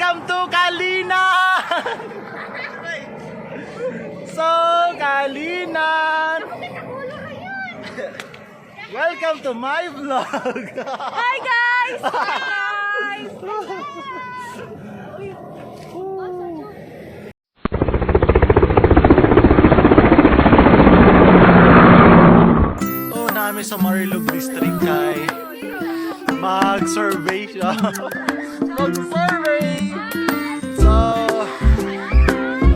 Welcome to Calinan! So, Calinan! Welcome to my vlog! Hi, guys! Hi, guys! Oh, namin sa Marilog District kay mag-survey siya. Mag-survey! So,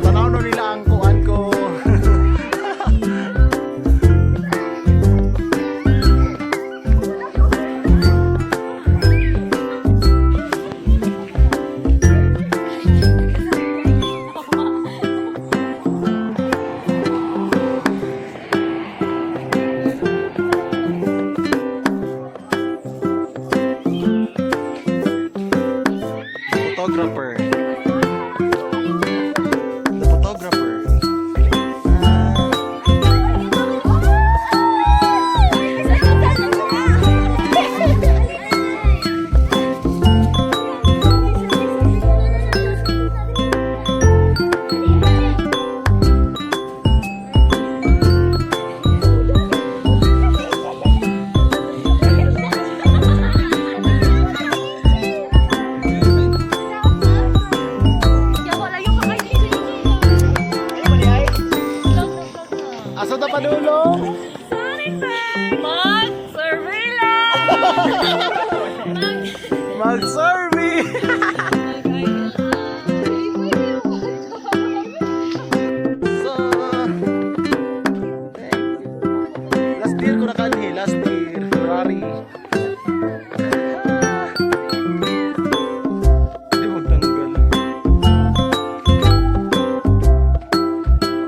tanaw no nila ang kuan ko. Photographer. The photographer. Ah, Asa ta padulong? Mag-survey lang! Mag-survey! So, thank you. Last year ko nakanhi, last year, February. Ah. Hindi magtanggal.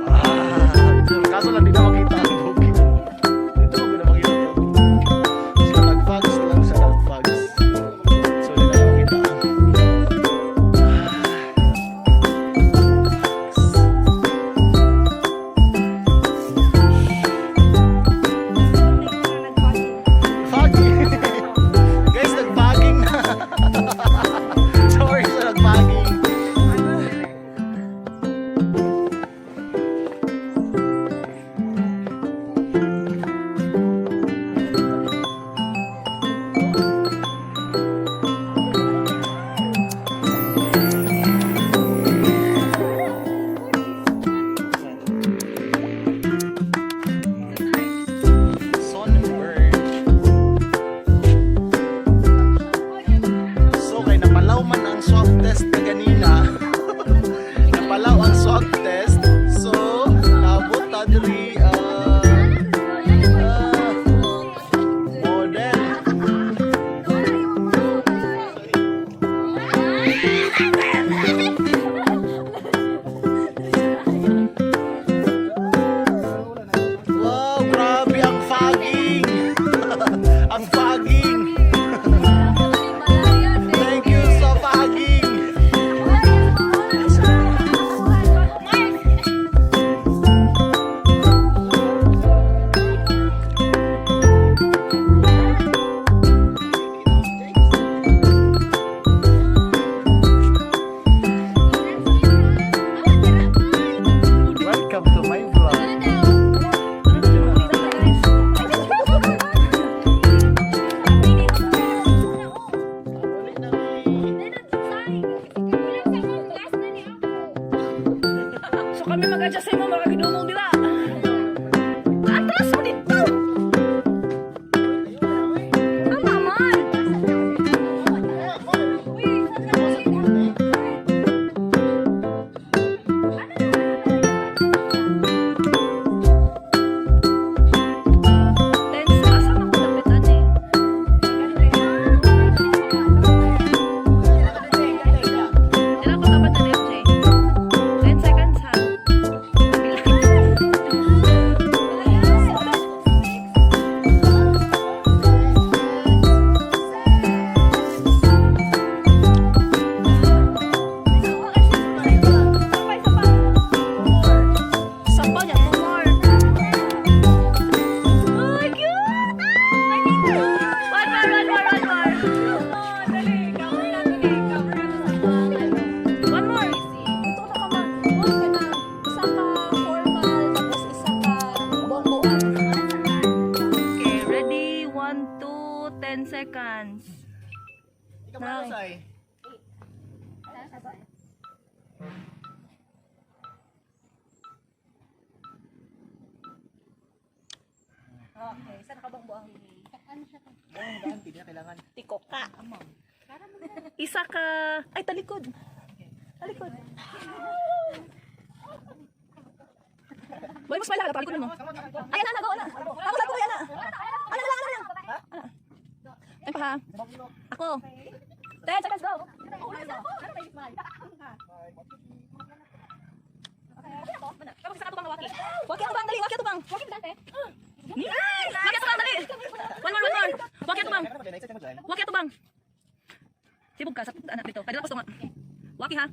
Ah, kaso lang di na makita ang bukid. Dito ko na makita to. So, nag-fogs lang siya, nag-fogs. So, di na makita ang Fogging! Guys, nag-fogging na. Sorry sa nag-fogging. Sonnenberg. So kay napalaw man ang swab test na ganina. Napalaw ang swab test. So nabot ta diri model. Wow, grabe ang fogging. Ang fogging. Thank you sa fogging. Welcome to my vlog. So kami mag-adjust sa imo, makagidumong dira. Atras mo dito! Tama man! Asa man ko dapat ani? Kailan ko dapat na FJ? 10 seconds ha. Bilang. Okay, saan ka bang buang? Ang daan, hindi na kailangan. Tiko ka. Isa ka. Ay, talikod. Talikod. Boy, mas malala. Talikod mo. Ay, ana, ana, go, ana. Ako sa kuya, ana. Ana, ana, ana, ana. Ana. Ay, pa ha. Ako. 10 seconds, go. Tapos sa katubang waki. Waki atubang, dali, waki atubang. Waki dante. Waki atubang, dali. One more, one more. Waki atubang. Kailangan mo dyan, excited mo dyan. Waki atubang. Sibog ka sa anak dito. Kaya ko nga. Waki ha.